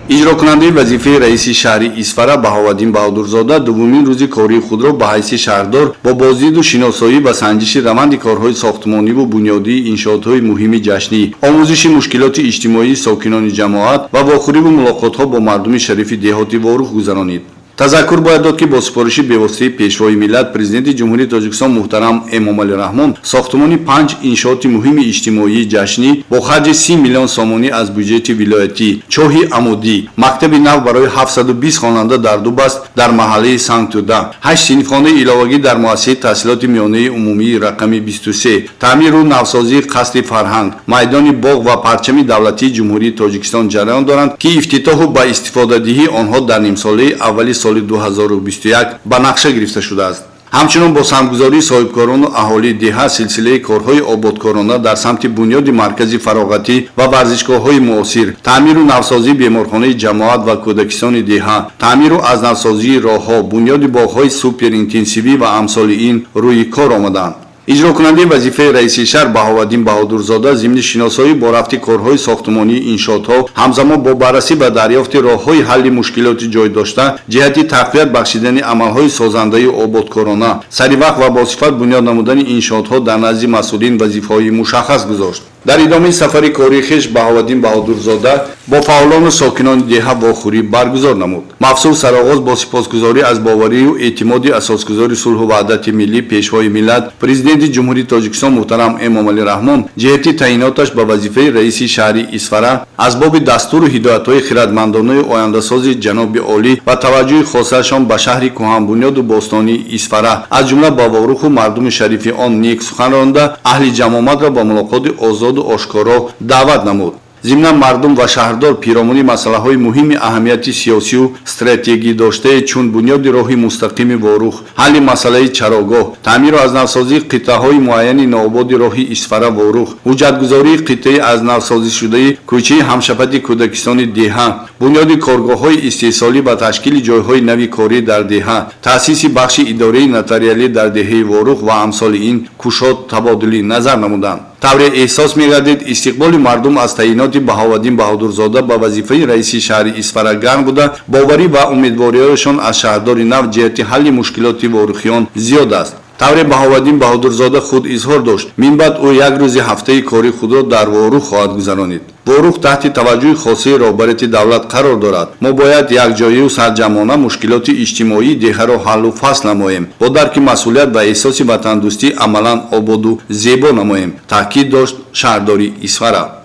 Иҷрокунандаи вазифаи раиси шаҳри Исфара Баҳоваддин Баҳодурзода дуввумин рӯзи кории худро ба ҳайси шаҳрдор бо боздиду шиносоӣ ва санҷиши раванди корҳои сохтмониву бунёдии иншоотҳои муҳими ҷашнӣ, омӯзиши мушкилоти иҷтимоии сокинони ҷамоат ва вохӯриву мулоқотҳо бо мардуми шарифи деҳоти Ворух гузаронид. Тазаккур бояд дод, ки бо супориши бевоситаи Пешвои миллат, Президенти Ҷумҳурии Тоҷикистон муҳтарам Эмомалӣ Раҳмон, сохтмони панҷ иншооти муҳими иҷтимоии ҷашнӣ бо харҷи 30 миллион сомонӣ аз бюҷети вилоятӣ, чоҳи амудӣ, мактаби нав барои 720 хонанда дар ду баст дар маҳаллаи Сангтӯда, ҳашт синфхонаи иловагӣ дар муассисаи таҳсилоти миёнаи умумии рақами 23, таъмиру навсозии қасри фарҳанг, майдони боғ ва парчами давлатии Ҷумҳурии Тоҷикистон ҷараён доранд, ки ифтитоҳу ба истифодадиҳии онҳо дар нимсолаи аввали соли 2021 ба нақша гирифта шудааст. Ҳамчунон бо саҳмгузории соҳибкорону аҳолии деҳа силсилаи корҳои ободкорона дар самти бунёди маркази фароғатӣ ва варзишгоҳҳои муосир, таъмиру навсозии беморхонаи ҷамоат ва кӯдакистони деҳа, таъмиру аз навсозии роҳҳо, бунёди боғҳои суперинтенсивӣ ва амсоли ин рӯи кор омаданд. Иҷрокунандаи вазифаи раиси шаҳр Баҳоваддин Баҳодурзода зимни шиносоӣ бо рафти корҳои сохтмонии иншоотҳо, ҳамзамон бо баррасӣ ва дарёфти роҳҳои ҳалли мушкилоти ҷой дошта ҷиҳати тақвият бахшидани амалҳои созандаю ободкорона, саривақт ва босифат бунёд намудани иншоотҳо дар назди масъулин вазифаҳои мушаххас гузошт. Дар идомаи сафари кории хеш Баҳоваддин Баҳодурзода бо фаъолону сокинони деҳа вохӯрӣ баргузор намуд. Мавсуф сарогоз бо сипосгузорӣ аз боварию эътимоди Асосгузори сулҳу ваҳдати миллӣ, Пешвои миллат, Президенти Ҷумҳурии Тоҷикистон муҳтарам Эмомалӣ Раҳмон ҷиҳати таъйиноташ ба вазифаи раиси шаҳри Исфара, аз боби дастуру ҳидоятҳои хиратмандонаи ояндасози ҷаноби олӣ ва таваҷҷӯҳи хосаашон ба шаҳри кӯҳанбунёду бостонии Исфара, аз ҷумла ба Воруху мардуми шарифи он нек сухан ронда, аҳли ҷамоатро ба мулоқоти озоду ошкоро даъват намуд. Зимнан мардум ва шаҳрдор пиромуни масъалаҳои муҳими аҳамияти сиёсию стратегӣ доштае, чун бунёди роҳи мустақими Ворух, ҳалли масъалаи чарогоҳ, таъмиру аз навсозии қитъаҳои муайяни ноободи роҳи Исфара Ворух, ҳуҷҷатгузории қитъаи аз навсозишудаи кӯчаи ҳамшафати кӯдакистони деҳа, бунёди коргоҳҳои истеҳсолӣ ва ташкили ҷойҳои нави корӣ дар деҳа, таъсиси бахши идораи нотариалӣ дар деҳаи Ворух ва амсоли ин кушод табодули назар намуданд. Тавре эҳсос мегардид, истиқболи мардум аз таъйиноти Баҳоваддин Баҳодурзода ба вазифаи раиси шаҳри Исфара гарм буда, боварӣ ва умедвориҳояшон аз шаҳрдори нав ҷиҳати ҳалли мушкилоти ворухиён зиёд аст. Тавре Баҳоваддин Баҳодурзода худ изҳор дошт, минбаъд ӯ як рӯзи ҳафтаи кори худро дар Ворух хоҳад гузаронид. Ворух таҳти таваҷҷӯҳи хосаи роҳбарияти давлат қарор дорад. Мо бояд якҷояю сарҷамъона мушкилоти иҷтимоии деҳаро ҳаллу фасл намоем, бо дарки масъулият ва эҳсоси ватандӯстӣ амалан ободу зебо намоем, таъкид дошт шаҳрдори Исфара.